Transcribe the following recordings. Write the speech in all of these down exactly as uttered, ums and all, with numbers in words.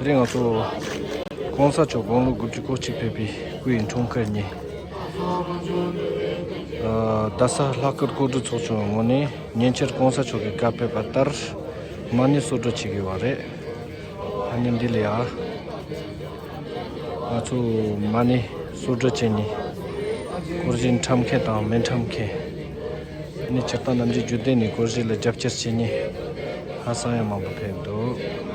དེ་རིང་ང་ཚོ་གོང་ས་མཆོག་དགུང་ལོ་དགུ་བཅུ་གོ་གཅིག་ཕེབས་པའི་སྐུའི་འཁྲུངས་སྐར་ཉིན། ཨ། རྡ་ས་ལྷག་དཀར་སྐུ་སྒྲུབ་ཚོགས་ཆུང་ངོས་ནས་ཉེ་ཆར་གོང་ས་མཆོག་གིས་བཀའ་ཕེབས་པ་ལྟར་མ་ཎི་གསོལ་གྲོལ་བྱེད་ཀྱི་ཡོད་རེད། ཨ་ནི་འདི་ལ་ཡ། ང་ཚོ་མ་ཎི་གསོལ་གྲོལ་བྱེད་མཁན་སྐོར་ཞིག་འཁྲབ་མཁན་དང་མི་འཁྲབ་མཁན། ཨ་ནི་སྤྱིར་བཏང་ནམ་རྒྱུན་རྒྱུན་ལྡན་ནས་སྐོར་ཞིག་ལ་རྒྱབ་སྐྱོར་བྱེད་མཁན་ཧ་སང་ཡང་མང་པོ་ཕེབས་འདུག་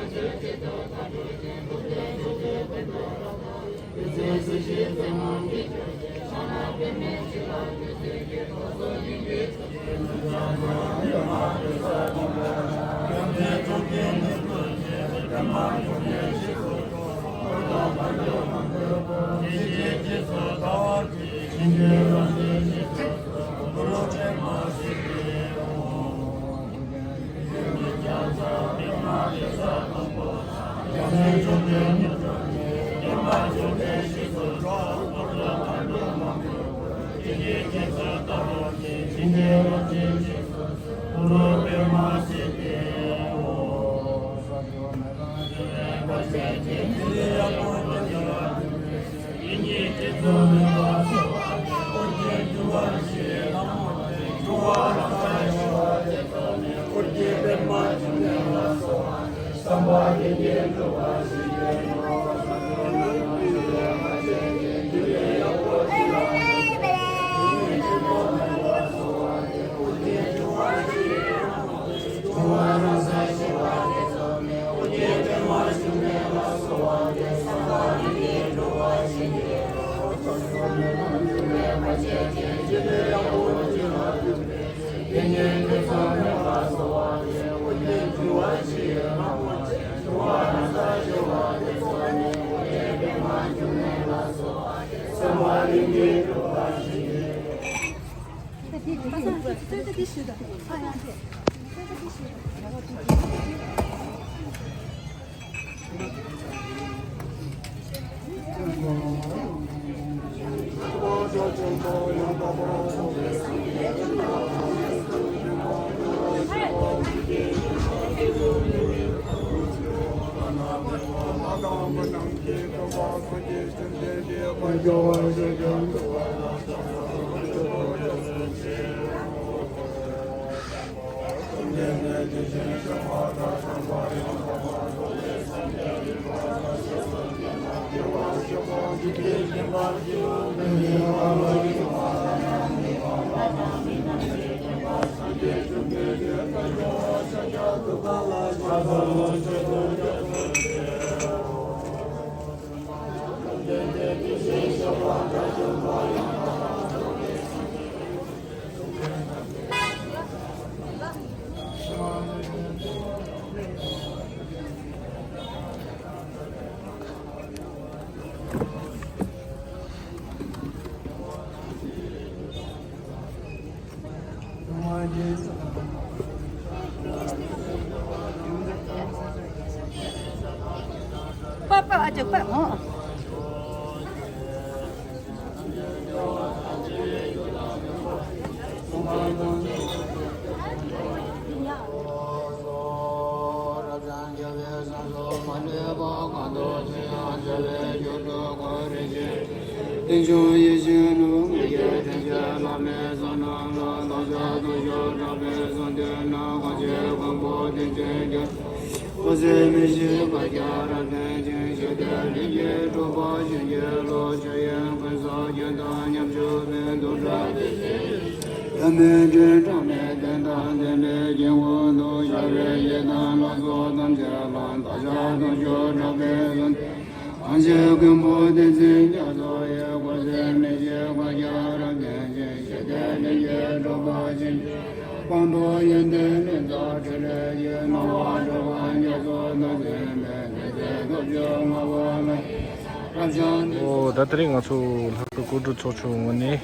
ཨོ། ད་དེ་རིང་ང་ཚོ་ལྷག་པའི་སྐུ་སྒྲུབ་ཚོགས་ཆུང་ངོས་ནས་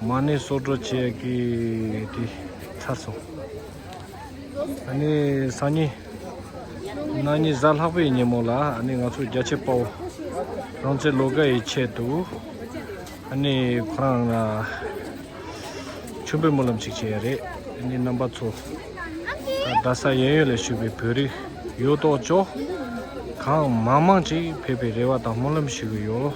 མ་ཎི་གསོལ་གྲོལ་བྱེད་ཀྱི་དེ་ཚར་སོང་། ཨ་ནི་སང་ཉིན་གནངས་ཉིན་གཟའ་ལྷག་པའི་ཉིན་མོ་ལ་ཨ་ནི་ང་ཚོ་རྒྱལ་གཅེས་དཔའ་བོ་རང་བཙན་བློ་དགའ་ཡི་ཆེད་དུ་ཨ་ནི་ཁོ་རང་ལ་མཆོད་འབུལ་སྨོན་ལམ་ཅིག་བྱས་ཡ་རེད། ཨ་ནི་རྣམ་པ་ཚོ་ད་རྡ་ས་གཡས་གཡོན་ལ་བཞུགས་པའི་བོད་རིགས་ཡོད་དོ་ཅོག་ག་ གང་མང་མང་ཅིག་ཕེབས་པའི་རེ་བ་དང་སྨོན་ལམ་ཞུ་གི་ཡོད།